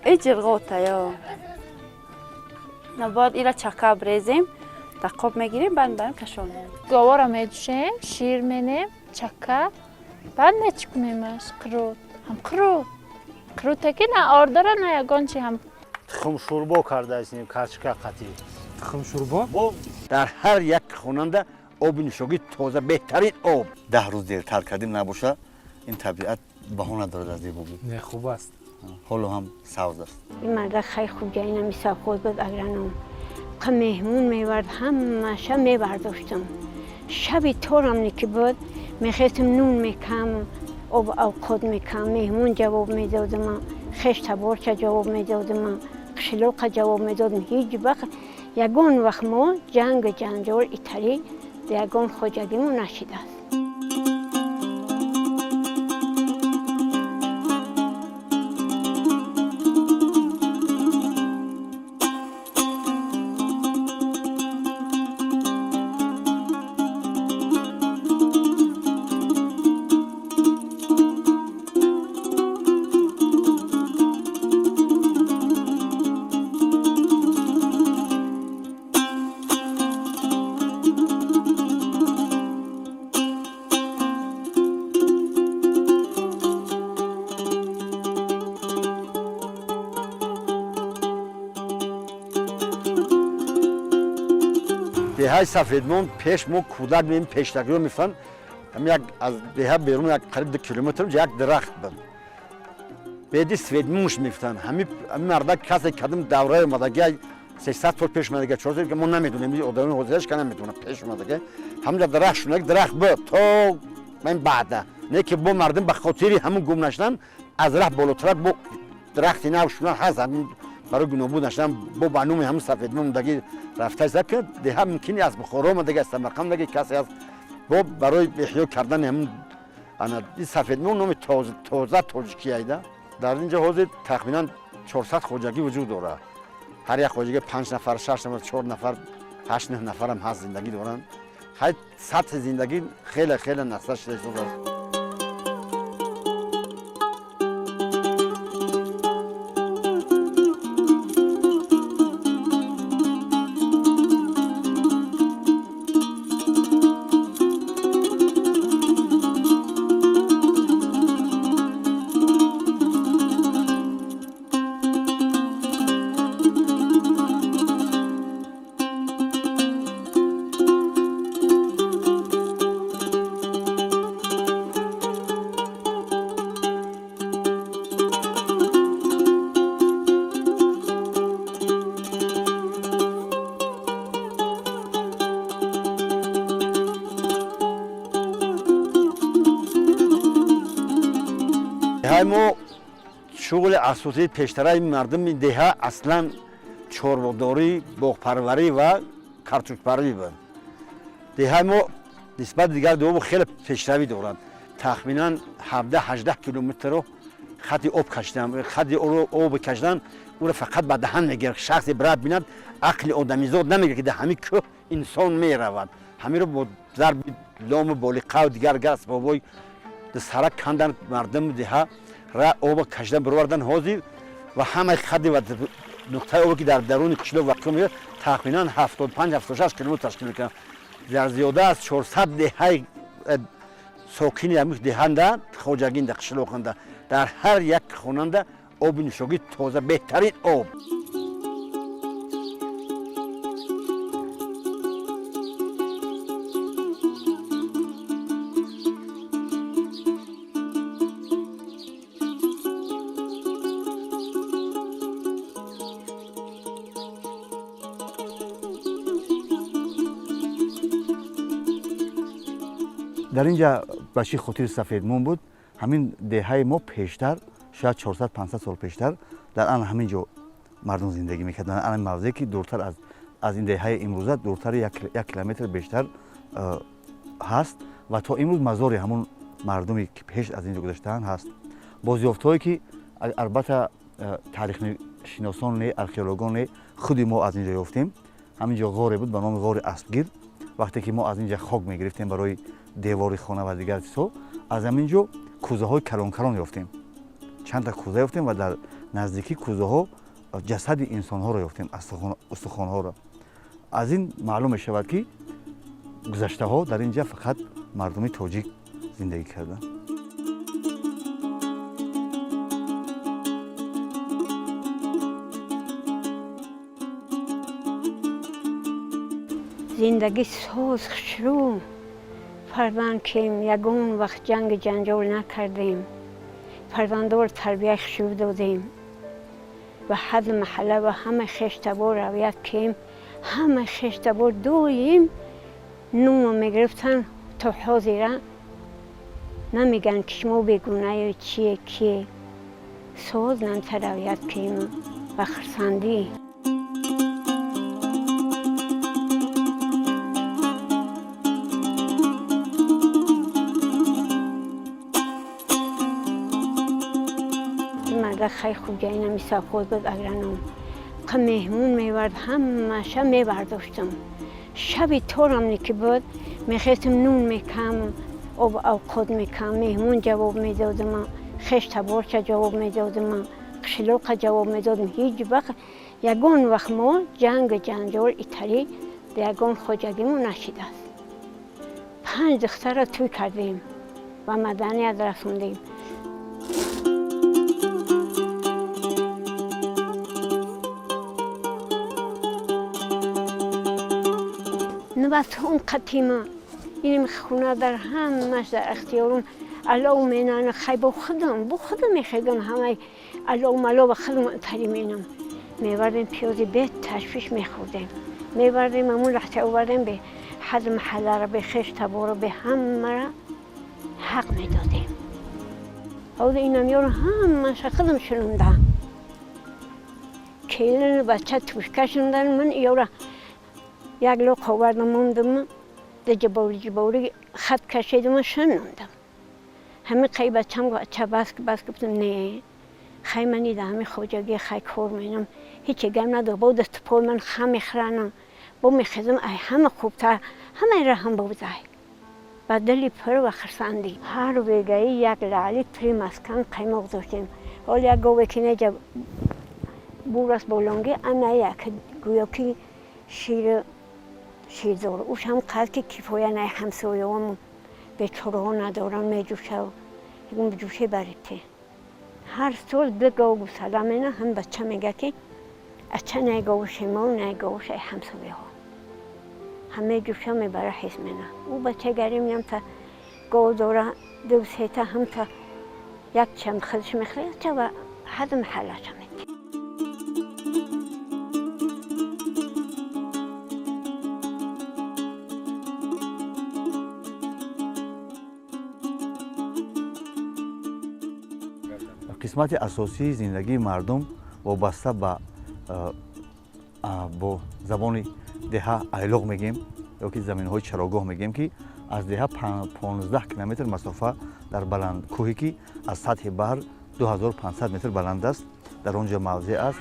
И ҷирғота ё. Бояд ира чака брезем, дар қоб мегирем, баъд мебарем кашон. Говора медӯшем, шир менем, чака, баъд мечукунемаш қурут. Ҳам қурут. Қуруте ки на ор дора, на ягон чи ҳам. Тухм шӯрбо кардаистем карчика қатӣ. Тухм шӯрбо? Дар ҳар як хонанда оби нӯшокӣ тоза, беҳтарин об. 10 рӯз дертар кардем набоша, ин табиат баҳо надорад аз зебогӣ. Не, хуб аст. Ҳоло ҳам сабз аст. Ин мардак хеле хуб ҷаинами совхоз буд, агроном. Қа меҳмон мевард, ҳамаша мебардоштам. Шаби торам ки буд, мехестам, нун мекам, об авқот мекам, меҳмон ҷавоб медодам, хеш таборча ҷавоб медодам, қишлоқа ҷавоб медодам. Ҳеҷ вақт, ягон вақт мо ҷангу ҷанҷол итарӣ ягон хоҷагимо нашидааст. Деҳаи Сафедмон пеш мо кӯдак меем, пештагиро мефан, як аз деҳа берун як қариб 2 километр як дарахт буд, беди светмуш мефтанд. Ҳами мардак касе кадим давраи омадаги, 300 сол пеш омадаги, 400, мо намедонем, одамои ҳозираш ка намедонам, пеш омадаги ҳамҷа дарахт шунаги дарахт буд то ман баъда не ки бо мардум ба хотири ҳамун гум нашудан аз раҳ болотарак бо дарахти нав шуна ҳаст, ҳамин барои гунобуд нашудан бо ба номи ҳамун Сафедмон омадаги рафтаиста, ки деҳа мумкин аз Бухоро омадаги, аз Самарқанд омадаги касе аз бо барои эҳё кардани ҳамун ана ин Сафедмон номи тоза тоҷикӣ айда. Дар ин ҷо ҳозир тахминан 400 хоҷагӣ вуҷуд дорад. Ҳар як хоҷагӣ панҷ нафар, шаш нафар, чор нафар, ҳашт, нӯҳ нафарам ҳаст, зиндагӣ доранд. Хай, сатҳи зиндагӣ хеле хеле нақса шуда истодааст. Деҳаи мо шуғли асосии пештараи мардуми деҳа аслан чорводорӣ, боғпарварӣ ва картошкпарварӣ буд. Деҳаи мо нисбат дигар деҳо хеле пешравӣ дорад. Тахминан 17-18 километрро хати об кашидан. Хати об кашидан ӯро фақат ба даҳан мегирад. Шахсе бирад бинад, ақли одамизод намегирад, ки дар ҳамин кӯҳ инсон меравад. Ҳаминро бо зарби лому болиқаву дигар асбобҳои сарак кандан, мардуми деҳа ра оба кашидан бировардан. Ҳозир ва ҳамаи хадди ва нуқтаи обе, ки дар даруни қишлоқ воқеъ мешавад, тахминан 75-76 километр ташкил мекунад. Дар зиёда аз 400 деҳаи сокини ҳамин деҳанда, хоҷагинда, қишлоқанда дар ҳар як хонанда оби нӯшокӣ тоза, беҳтарин об. Дар ин ҷа ба чӣ хотири Сафедмон буд? Ҳамин деҳаи мо пештар, шояд 400-500 сол пештар, дар ана ҳамин ҷо мардум зиндагӣ мекарданд, ана мавзее, ки дуртар аз ин деҳаи имрӯза дуртари 1 километр бештар ҳаст ва то имрӯз мазори ҳамун мардуме, ки пеш аз ин ҷо гузаштаанд, ҳаст. Бозёфтҳое, ки албатта таърихшиносон не, археологон не, худи мо аз ин ҷо ёфтем. Ҳамин ҷо ғоре буд ба номи ғори Аспгир. Вақте ки мо аз ин ҷа хок мегирифтем барои девори хона ва дигар чизҳо, аз ҳамин ҷо кӯзаҳои калонкалон ёфтем, чандта кӯза ёфтем ва дар Наздикии кӯзаҳо ҷасади инсонҳоро ёфтем, устухонҳоро. Аз ин маълум мешавад, ки гузаштаҳо дар ин ҷа фақат мардуми тоҷик зиндагӣ карданд. Зиндагӣ соз, хушрӯ. Фарзанд кем, ягон вақт ҷанги ҷанҷол накардем. Фарзандор тарбияи хушрӯ додем. Ва ҳадди маҳалла ва ҳамаи хештабор равият кем, ҳамаи хештабор доим нума мегирифтанд. То ҳозира намегӯянд, ки шумо бегунаю чие, кие. Соз намта равият кем ва хурсандӣ. Марда хай хуҷаинам совхоз буд, агроном. Қа меҳмон мевард, ҳамаша мебардоштам. Шаби торам ки буд, мехестам, нун мекам, об авқот мекам, меҳмон ҷавоб медодам, хеш таборча ҷавоб медодам, қишлоқа ҷавоб медодам. Ҳеҷ вақт, ягон вақт мо ҷанг ҷанҷол италӣ ба ягон хоҷагимо нашидааст. Панҷ духтарро тӯй кардем ва маданият расондем. Набатон қатима иним хона дар ҳамаш дар ихтиёрум. Алов менана, хай бо худам, бо худам мехедам, ҳамаи алов малова худам тари менам. Мевардем, пиёзи бе ташвиш мехӯрдем. Мевардем, ҳамун лаҳза овардем, бе ҳад маҳаллара, бе хеш табора, бе ҳамара ҳақ медодем. Ҳозир инам ёро ҳамаша худам шунунда. Келину бача тушка шундан, ман ёра як лоқ овардам, мондам, да ҷабори ҷабори хат кашидам, шунондам. Ҳами қай бачам бача бас бас. Гуфтам, не, хай мани да ҳами хоҷагӣ хай кор менам, ҳеҷ гам надор. Бо дасту пой ман хам мехӯранам, бо мехезам, ай ҳама хубтар, ҳамаи раҳам бозай. Ба дили пур ва хурсандӣ. Ҳар вегаи як лаъли пури маскан қаймоқ доштем. Ҳол як гове ки неҷа бураст болонгӣ, ана як гӯё ки шир ширдор, уш ҳам қад ки кифоя най. Ҳамсояҳомо бечораҳо надоранд, меҷӯшав, ҷӯше барите. Ҳар сол ду гов гусала мена. Ҳам бача мега, ки ача, най говуши мо, най говуш ай ҳамсояҳо. Ҳам меҷӯша, мебара, ҳис мена. Ӯ бача гарим ямта гов дора, ду сета, ҳамта як чам худш мехӯрад, яча ва ҳад маҳаллаша мети. Қисмати асосии зиндагии мардум вобаста ба бо забони деҳа айлоқ мегӯем ё ки заминҳои чарогоҳ мегӯем, ки аз деҳа 15 километр масофа дар баландкӯҳе, ки аз сатҳи баҳр 2500 метр баланд аст, дар он ҷо мавзеъ аст.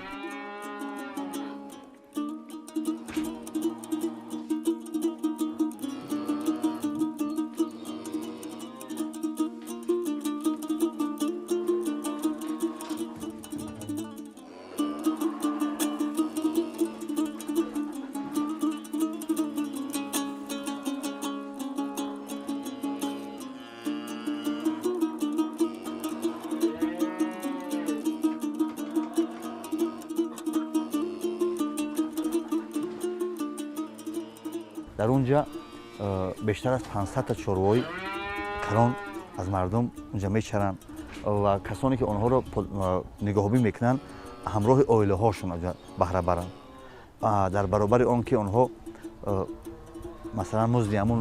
Дар он ҷа бештар аз 500та чорвои калон аз мардум унҷа мечаранд ва касоне ки онҳоро нигоҳубин мекунанд, ҳамроҳи оилаҳошон баҳра баранд. Дар баробари он ки онҳо масалан музди ҳамун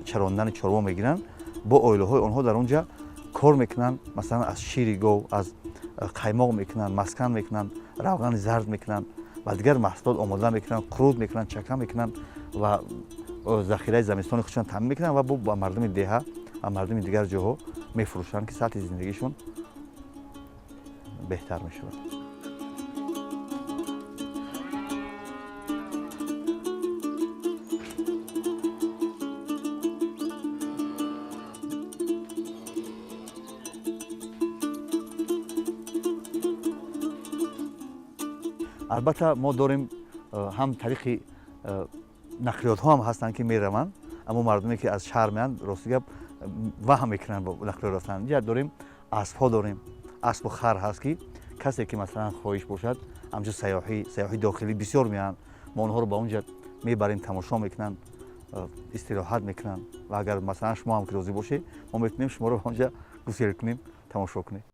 чарондани чорво мегиранд, бо оилаҳои онҳо дар он ҷа кор мекунанд. Масалан, аз шири гов аз қаймоқ мекунанд, маскан мекунанд, равғани зард мекунанд ва дигар маҳсулот омода мекунанд, қурут мекунанд, чака мекунанд ва захираи замистони худшон таъмин мекунанд ва бо ба мардуми деҳа ва мардуми дигар ҷоҳо мефурӯшанд, ки сатҳи зиндагишон беҳтар мешавад. Албатта, мо дорем ҳам тариқи нақлиётҳо ҳам ҳастанд, ки мераванд, аммо мардуме, ки аз шаҳр меянд, рости гап, ваҳм мекунанд бо нақлиёт рафтан. Инҷа дорем, аспҳо дорем, аспу хар ҳаст, ки касе ки, масалан, хоҳиш бошад, ҳамчун сайёҳии дохилӣ бисёр меянд. Мо онҳоро ба онҷа мебарем, тамошо мекунанд, истироҳат мекунанд. Ва агар, масалан, шумо ҳам ки розӣ бошед, мо метавонем шуморо ба онҷа гусел кунем, тамошо кунед.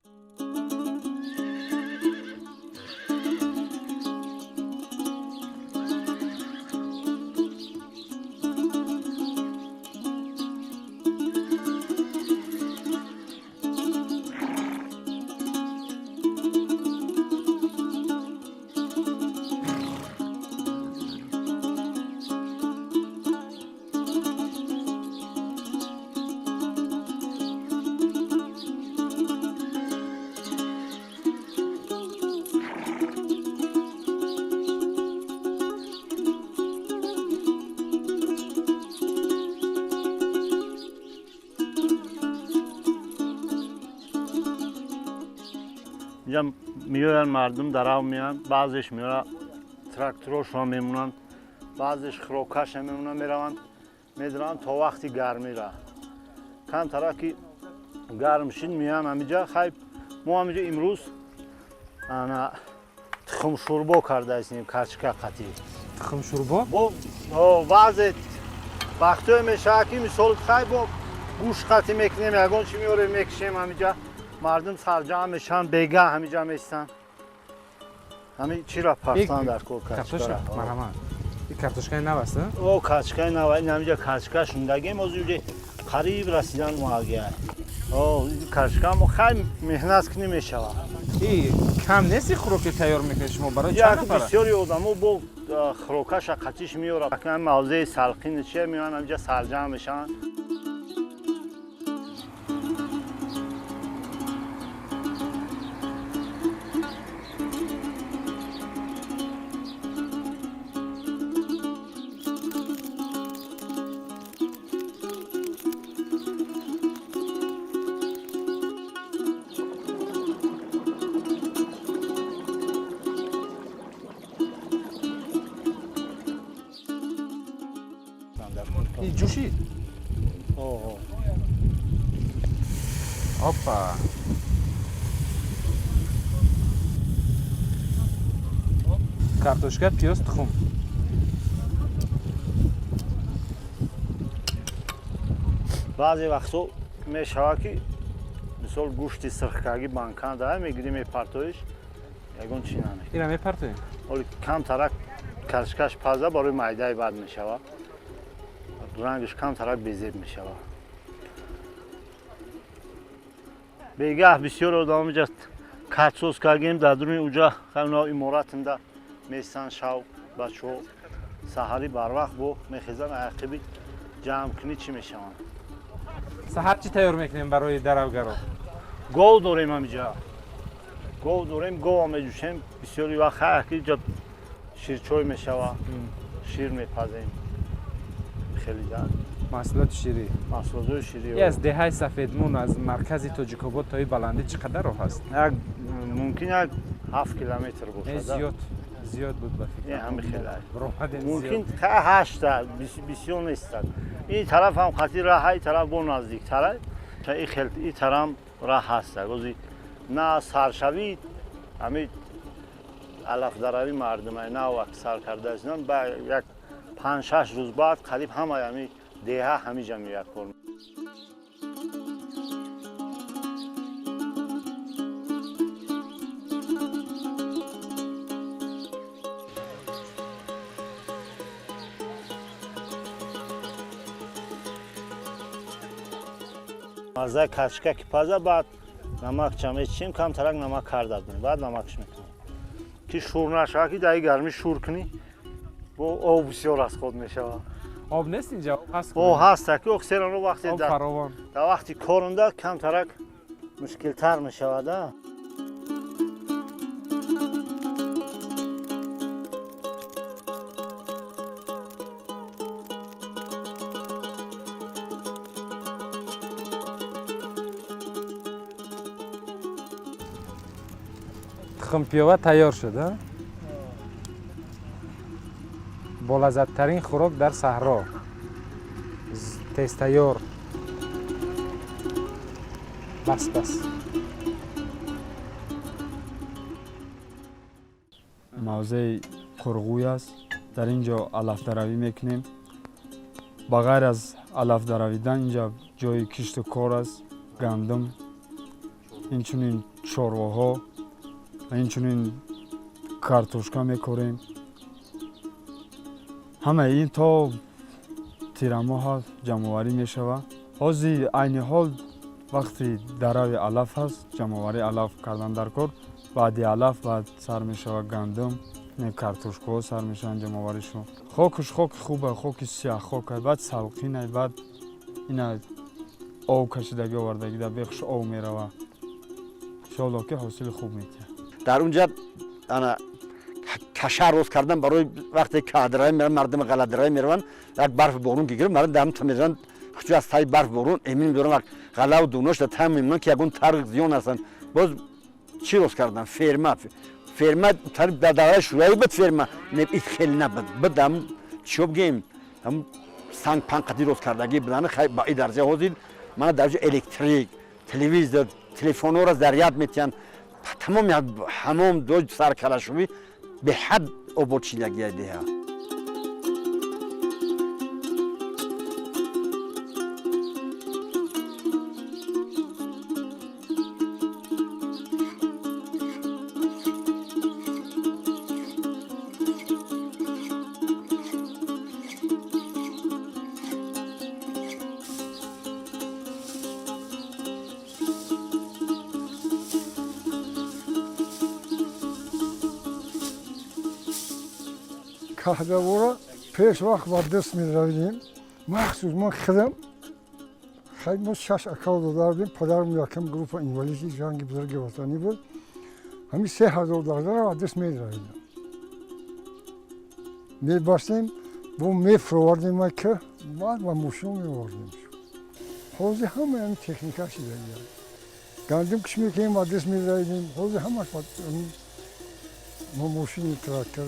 Инҷа меоянд мардум, дарав меоянд, баъзеш меояд, тракторошон мемонанд, баъзеш хӯрокаша мемонанд, мераванд, медаранд то вақти гармира. Камтара ки гарм шид, меоянд ҳамиҷа. Хай, мо ҳамиҷа имрӯз ана тухмшӯрбо кардаистем, карчика қатӣ. Тухмшӯрбо? Баъзе вақтое мешавад, ки мисол, хай, бо гӯшт қатӣ мекунем, ягон чи меорем, мекушем. Ҳамиҷа мардум сарҷамъ мешаванд, бегаҳ ҳамиҷа меистанд. Ҳами чира пахтан дар кор. Картошка, марҳамат. И картошкаи нав аст? О, картошкаи нав. Ин ҳамиҷа картошка шундагем, ҳозир уже қариб расидан муагия. О, картошка мо, хай, меҳнат кунӣ, мешавад. И кам нест хӯроки тайёр мекунед шумо барои чанд нафар? Бисёри одамо бо хӯрокаша қатиш меорад. Мавзеи салқини че меоянд, ҳамиҷа сарҷамъ мешаванд. Ҷӯшид. Опа, картошка, пиёз, тухм. Баъзе вақтҳо мешавад, ки мисол, гӯшти сирхкагӣ банкан да мегирӣ, мепартоиш, ягон чи наме. Ира мепартоем. Оли камтарак картошкаш паза, барои майдаи бад мешавад, рангаш камтарак безеб мешавад. Бегаҳ бисёр одам иҷа катсоз кардем дар дуруни уҷа хано иморатында местан. Шав бачаҳо саҳарӣ барвақт бо мехезанд, ақиби ҷамъкунӣ чӣ мешаванд. Саҳар чӣ тайёр мекунем барои даравгаро? Гов дорем ҳамиҷа, гов дорем, гова меҷӯшем. Бисёри вақт ҳар ҷа ширчой мешавад, шир мепазем, хеле Маҳсулоти ширӣ. Маҳсулотҳои ширӣ. И аз деҳаи Сафедмун, аз маркази Тоҷикобод то и баландӣ чӣ қадар роҳ аст? Як мумкин як 7 километр бошад. Зиёд, зиёд буд ба фикр. Ҳами хеле. Ромадем. Мумкин ҳашта, бисёр нестад. Ин тараф ҳам қати раҳа, ин тараф бо наздиктара, ин тараф раҳ ҳаста. Ози на саршавӣ ҳами алафдаравӣ мардума нав сар кардаистанд, ба як 5-6 рӯз баъд қариб ҳамаи ҳами деҳа ҳамиҷа меояд кор. Маззаи картошка ки паза, баъд намакча мечишем, камтарак намак карда будем, баъд намакш мекунем, ки шур нашавад, ки дар и гармӣ шур кунӣ, бо об бисёр аз худ мешавад. Об нест инҷа? Об ҳаст? Об ҳаста, ки серано вақте Об фаровон. Дар вақти корунда камтарак мушкилтар мешавад. А Тухмпиёва тайёр шуд, а? Болаззаттарин хӯрок дар саҳро, тезтайёр. Бас, бас. Мавзеи Қурғуй аст. Дар ин ҷо алафдаравӣ мекунем. Ба ғайр аз алафдаравидан, инҷа ҷои кишту кор аст, гандум, инчунин чорвоҳо ва инчунин картошка мекорем. Ҳамаи ин то тирамоҳ ҷамъоварӣ мешавад. Ҳозир айни ҳол вақти дарави алаф аст, ҷамъоварии алаф кардан дар кор. Баъди алаф баъд сар мешавад гандум, картошкаҳо сар мешаванд ҷамъоваришон. Хокуш хоки хуба, хоки сияҳхок, баъд салқинай, баъд ина об кашидагӣ овардагӣ, дар бехш об мерава. Иншоалло, ки ҳосили хуб метиҳад. Дар унҷа ана каша рост кардан барои вақте кадрай мераванд, мардуми ғалладарай мераванд, як барф борун ки гирифт, мардум дам мераванд, хучу аз таи барф борун эмин медоранд, ғаллаву дунош дар таи мемонанд, ки ягон тарқ зиён ҳастанд. Боз чӣ рост кардан? Ферма. Ферма дар давраи шӯравӣ буд. Ферма ит хеле набуд, буд ам чиё бигем, ам санг панқати рост кардагӣ буданд. Ба и дарҷа ҳозир мана дар ҷо электрик, телевизор, телефонҳоро заряд метиҳанд, тамоми ҳамом ду саркалашувӣ беҳад ободшидагия деҳа. Каҳдавора пеш вақт ба даст медравидем. Махсус ман худам, хай, мо шаш акав додар будем. Падарам якам группа инвалиди ҷанги бузурги ватанӣ буд. Ҳамин 3000 дардара ба даст медравидем, мебастем, бо мефуровардем ка, баъд ба мошино меовардем. Ҳозир ҳама ҳамин техника шидагия. Гандум киш мекунем, ба даст медравидем, ҳозир ҳамаш мошини, трактор.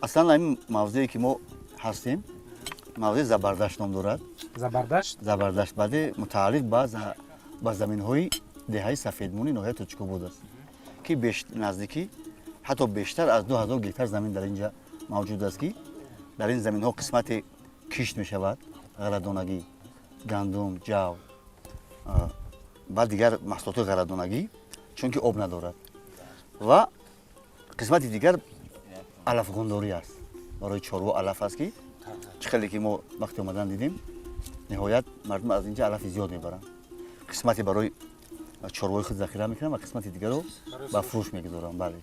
Аслан ҳамин мавзее, ки мо ҳастем, мавзеи Забардашт ном дорад. Забардашт. Забардашт баъде мутааллиқ ба заминҳои деҳаи Сафедмуни ноҳияи Тоҷикобод аст, ки наздикӣ ҳатто бештар аз 2000 гектар замин дар инҷа мавҷуд аст, ки дар ин заминҳо қисмате кишт мешавад, ғалладонагӣ, гандум, ҷав ва дигар маҳсулоти ғалладонагӣ, чунки об надорад, ва қисмати дигар алафгондорӣ аст, барои чорво алаф аст, ки чӣ хеле ки мо вақте омадан дидем, ниҳоят мардум аз инҷа алафи зиёд мебаранд. Қисмате барои чорвои худ захира мекунанд ва қисмати дигарро ба фурӯш мегузоранд, бале.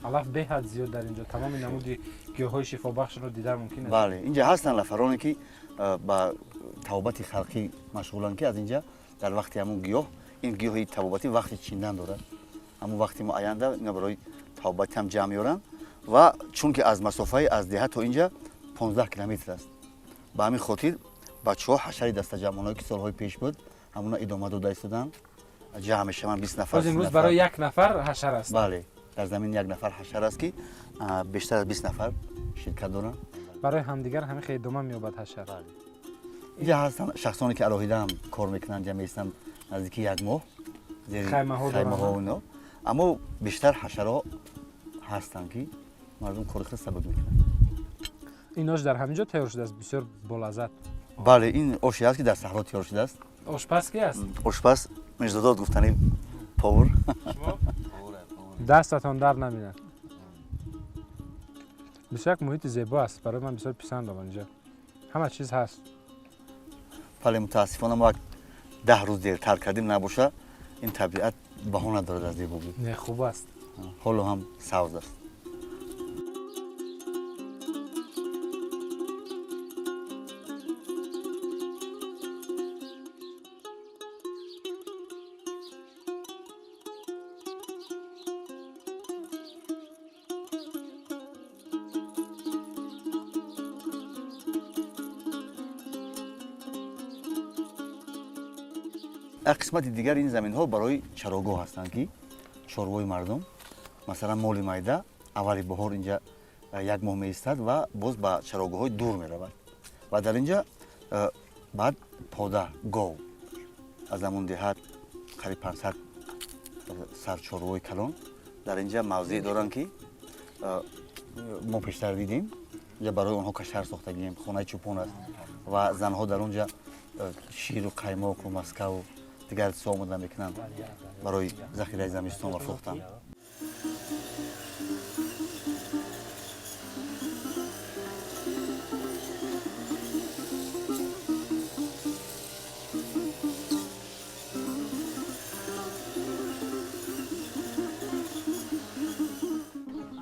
Алаф беҳад зиёд дар инҷо, тамоми намуди гиёҳҳои шифобахшро дидан мумкин аст. Бале, инҷа ҳастанд нафароне, ки ба табобати халқӣ машғуланд, ки аз инҷа дар вақти ҳамун гиёҳ, ин гиёҳи табобатӣ вақти чиндан дорад, ҳамун вақти муайянда ина барои табобатӣ ҳам ҷамъ меоранд. Ва чунки аз масофаи аз деҳа то инҷа 15 километр аст, ба ҳамин хотир бачаҳо ҳашари дастаҷамъоное, ки солҳои пеш буд, ҳамуна идома дода истоданд, ҷамъ мешаванд 20 нафар. Боз имрӯз барои як нафар ҳашар аст. Бале, дар замин як нафар ҳашар аст, ки бештар аз 20 нафар ширкат доранд. Барои ҳамдигар ҳамин хел идома меёбад ҳашар. Инҷа ҳастанд шахсоне, ки алоҳида ҳам кор мекунанд, ҷамъ меистанд наздики як моҳ зери хаймаҳо ино, аммо бештар ҳашарҳо ҳастанд, ки мардум кори худ сабук мекунанд. Ин ош дар ҳамин ҷо тайёр шудааст, бисёр болаззат. Бале, ин оше аст, ки дар саҳро тайёр шудааст. Ошпаз ки аст? Ошпаз Мирзодод, гуфтани повар. Дастатон дар наминад. Бисёр як муҳити зебо аст, барои ман бисёр писанд омад. Инҷо ҳама чиз ҳаст. Бале, мутаассифона мо як 10 рӯз дертар кардем, набоша ин табиат баҳо надорад аз зебогӣ. Не, хуб аст. Ҳоло ҳам сабз аст. Як қисмати дигар ин заминҳо барои чарогоҳ ҳастанд, ки чорвои мардум, масалан, моли майда аввали баҳор инҷа як моҳ меистад ва боз ба чарогоҳҳои дур меравад ва дар инҷа баъд пода гов аз ҳамон деҳат қариб 500 сар чорвои калон дар инҷа мавзеъ доранд, ки мо пештар дидем. Инҷа барои онҳо кашар сохтагием, хонаи чӯпон аст ва занҳо дар онҷа ширу қаймоқу маскаву дигар чизҳо омода мекунанд барои захираи замистон ва фурӯхтан.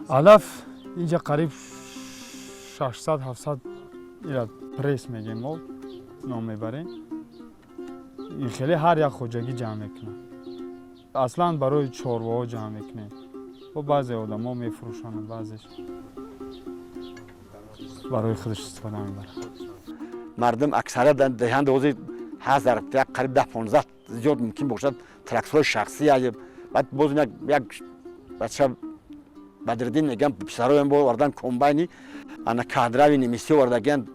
Алаф инҷа қариб 600 700, ира пресс мегем, мо ном мебарем. Ин хеле ҳар як хоҷагӣ ҷамъ мекунад. Аслан барои чорвоҳо ҷамъ мекунем, бо баъзе одамо мефурӯшанд, баъзеш барои худаш истифода мебарад. Мардум аксарият дар деҳанд ҳозир ҳаст, дар як қариб 10-15 зиёд мумкин бошад тракторҳои шахсӣ. Баъд боз як бача Бадриддин мегӯям, писароям бо овардан комбайни ана кадрави немисӣ овардагиян,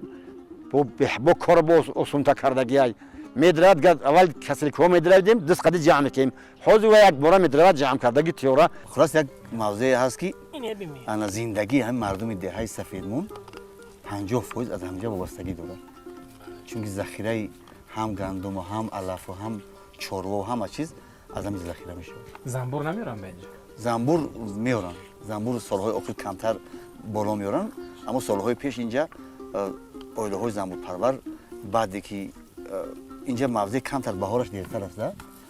бо кор бо осонта кардагиай. Медравад, аввал касаликҳо медравидем, даст қади ҷамъ мекунем, ҳозир ва як бора медравад ҷамъ кардаги тиёра. Хулас, як мавзее ҳаст, ки ана зиндагии ҳамин мардуми деҳаи Сафедмон 50% аз ҳамҷа вобастагӣ дорад, чунки захираи ҳам гандуму, ҳам алафу, ҳам чорво, ҳама чиз аз ҳамин захира мешавад. Занбур намеоранд ба инҷа? Занбур меоранд. Занбур солҳои охир камтар боло меоранд, аммо солҳои пеш инҷа оилаҳои занбурпарвар, баъде ки инҷа мавзеъ камтар баҳораш дертар аст,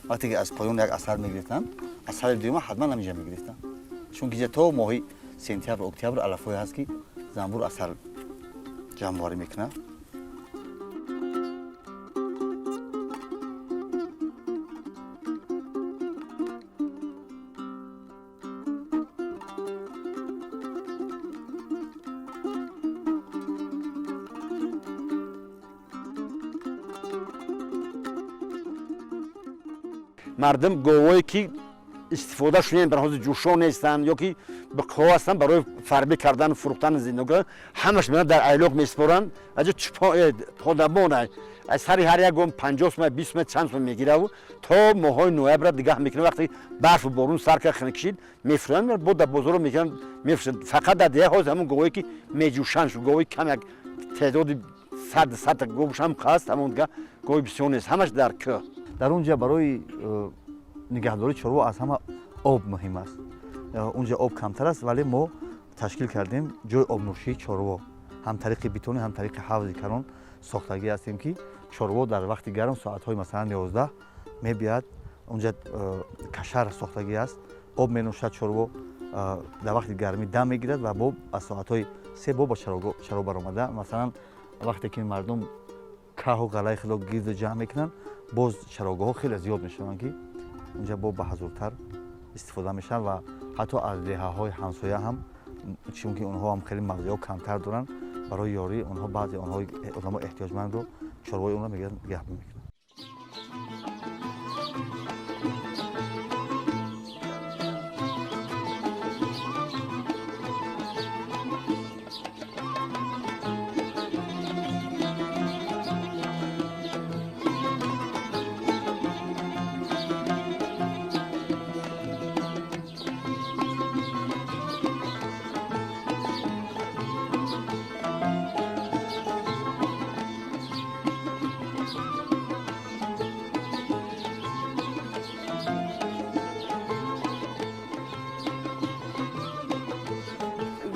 вақте ки аз поён як асал мегирифтанд, асали дуюма ҳатман ҳаминҷа мегирифтанд, чунки инҷа то моҳи сентябр, октябр алафҳое ҳаст, ки занбур асал ҷамъоварӣ мекунад. Мардум говое ки истифода шунем, бар ҳозир ҷӯшон нестанд ё ки биқҳо ҳастанд, барои фарбӣ кардан, фурӯхтан, зиндагӣ ҳамаш меоянд, дар айлоқ месупоранд. Аҷа подабон аз сари ҳар як гом 50 сума, 20 сума, чанд сума мегираву то моҳҳои ноябра дигаҳ мекунад. Вақте барфу борун сар кард, хунукшид, мефурӯянд, бо дар бозоро мекунанд, мефурӯшанд. Фақат дар деҳа ҳозир ҳамон говое ки меҷӯшанд шу говои кам, як теъдоди 100 100 говшам ҳаст, ҳамон дига гови бисёр нест, ҳамаш дар кӯҳ. Дар он ҷа барои нигаҳдории чорво аз ҳама об муҳим аст. Он ҷа об камтар аст, вале мо ташкил кардем ҷои обнӯшии чорво, ҳам тариқи битони, ҳам тариқи ҳавзи калон сохтагӣ ҳастем, ки чорво дар вақти гарм соатҳои, масалан, 11 мебиёяд, онҷа кашар сохтагӣ аст, об менӯшад чорво, дар вақти гармӣ дам мегирад ва бо аз соатҳои 3 бо ба чаро баромада, масалан, вақте ки мардум каҳу ғаллаи худро гирду ҷамъ мекунанд, боз чарогоҳҳо хеле зиёд мешаванд, ки унҷа бо баҳазуртар истифода мешаванд ва ҳатто аз деҳаҳои ҳамсоя ҳам, чунки онҳо ҳам хеле мавзеъҳо камтар доранд, барои ёрии онҳо баъзе онҳо одамо эҳтиёҷмандро чорвои онро мегиранд, нигаҳбон мекунанд.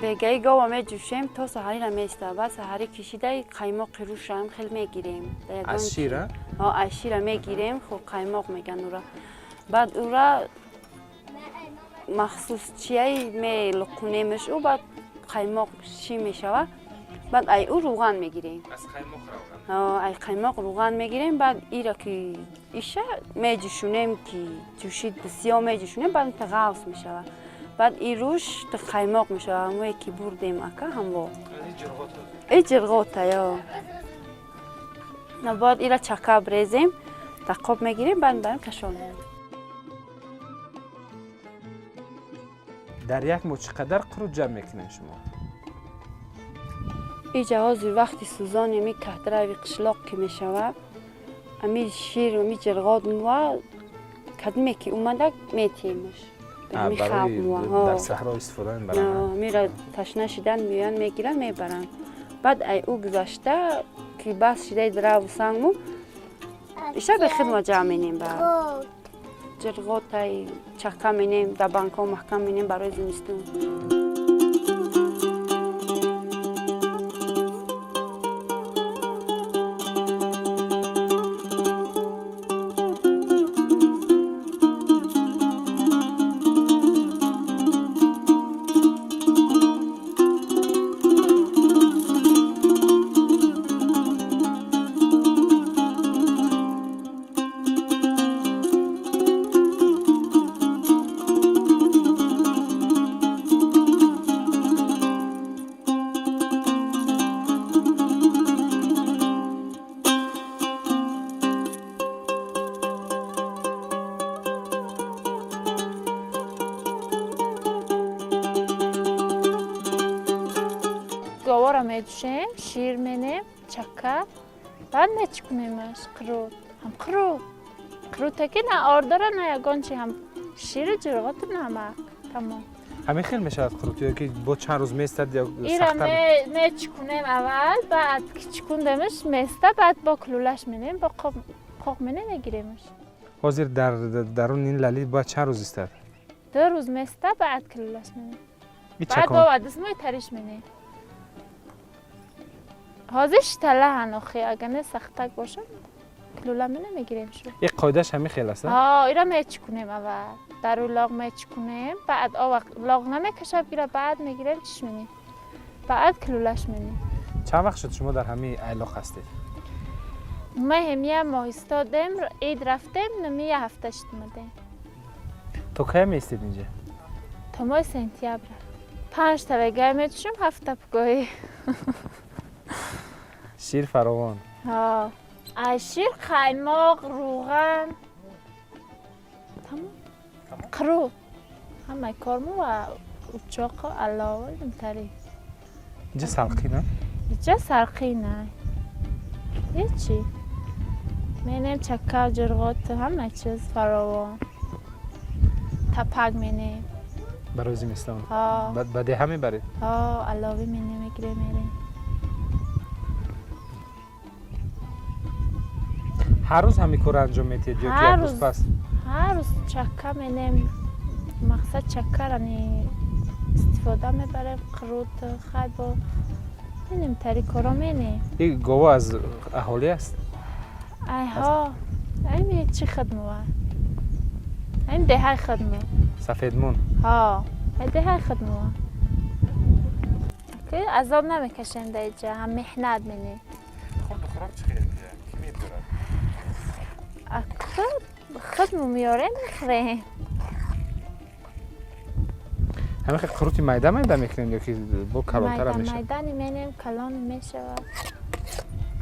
Бегаи гова меҷӯшем, то саҳарира меиста. Баъд саҳарӣ кишидаи қаймоқи рӯшам хел мегирем. Аз шира? Аз шира мегирем, хуб, қаймоқ меган ура. Баъд ура махсус чияи мелуқунемш, ӯ баъд қаймоқ ши мешава. Баъд ай ӯ рӯған мегирем. Ай қаймоқ рӯған мегирем. Баъд ира ки иша меҷӯшунем, ки ҷӯшид бисёр меҷӯшунем, баъд ғафс мешава. Баъд и рӯш қаймоқ мешава, ҳамое ки бурдем, ака, ҳамво и ҷирғота ё. Бояд ира чака брезем, Дар қоб мегирем, баъд мебарем кашол менем. Дар як моҳ чӣ қадар қурут ҷамъ мекунед шумо? Иҷа ҳозир вақти сӯзони ами каҳтрави қишлоқ ки мешавад, ами шир, ами ҷирғот мува кадме ки омада метиемаш. Дар саҳро истифода мебаранд. Мира ташна шидан меоянд, мегиранд, мебаранд. Баъд ай ӯ гузашта ки бас шидаи драву сангму иша бехидма ҷамъ менем, ба ҷирғотай чака менем, дар банкҳо маҳкам менем барои зимистон. Говора медушем, шир менем, чака, баъд мечикунемаш қурут. Ҳам қурут. Қуруте ки на ор дора, на ягон чи, ҳам ширу ҷирғоту намак. Тамом. Ҳамин хел мешавад қурут ё ки бо чанд рӯз местад ё Ира мечикунем аввал, баъд ки чикундемаш места, баъд бо кулулаш менем, бо қоқ менем, мегиремаш. Ҳозир дар дарун ин лали бояд чанд рӯз истад? 2 рӯз места, баъд кулулаш менем. Баъд бо дастмои тариш менем. Ҳозир штала ҳанохи, агар не сахтак бошад, кулула менем, мегирем шу. Ин қоидааш ҳамин хел аст? Ҳа, ира мечикунем аввал. Дару лоғ мечикунем, баъд ова лоғ намекашад гира, баъд мегирем, чиш менем. Баъд кулулаш менем. Чанд вақт шуд шумо дар ҳамин айлоқ ҳастед? Ма ҳемия моҳ истодем, ид рафтем, нами я ҳафта шуд омадем. То кай меистед инҷа? То моҳи сентябр. 5 та вегай метушем, 7 та пгоҳӣ. Шир фаровон. Ҳа. Ай шир, қаймоқ, рӯған. Тамом. Қурут. Ҳамаи корму ва учоқу алова интари. Инҷа салқина? Инҷа салқина. Ҳечи. Менем чака, ҷирғот, ҳама чиз фаровон. Тапак менем. Барои зимистон? Ҳа. Ба деҳа мебаред? Ҳа, аловӣ менем, мегирем, мерем. Ҳар рӯз ҳамин корро анҷом медиҳед ё ки як рӯз пас? Ҳар рӯз чака менем. Мақсад чакара истифода мебарем, қурут, хайбо менем, тари коро менем. Ин гово аз аҳолӣ аст? Айҳо, ами чӣ хидмува? Ами деҳаи хидму. Сафедмун? Ҳа, ай деҳаи хидмува. Ки азоб намекашем дар иҷа, ҳам меҳнат менем. Хурду хӯрок чӣ хел инҷа? Кӣ мебиёрад? Худму меорем, мехӯрем. Ҳамин хел қурути майда майда мекунем ё ки бо калонтара мешавад? Майдани менем, калон мешавад.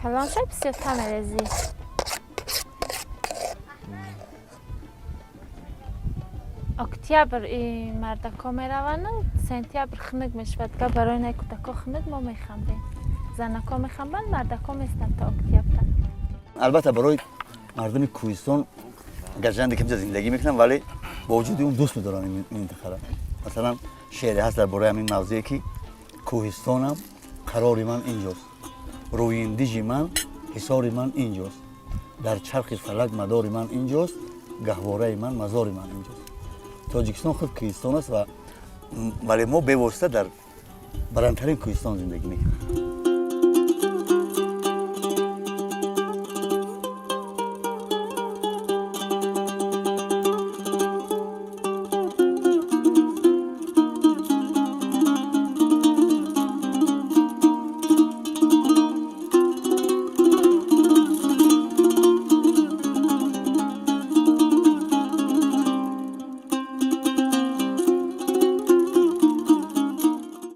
Калон шавад, бисёртар мерезӣ. Октябр мардако мераванд, сентябр хунук мешавад. Га барои най кӯдако хунук мо мехамбем. Занако мехамбанд, мардако местанд то октябр. Албатта барои мардуми кӯҳистон гарчанде ки зиндагӣ мекунанд, вале бо вуҷуди он дӯст медоранд ин минтақаро. Масалан шеъре ҳаст дар бораи ҳамин мавзее ки кӯҳистонам қарори ман инҷост, рӯиндижи ман ҳисори ман инҷост, дар чархи фалак мадори ман инҷост, гаҳвораи ман мазори ман инҷост. Тоҷикистон худ кӯҳистон аст, вале мо бевосита дар баландтарин кӯҳистон зиндагӣ мекунем.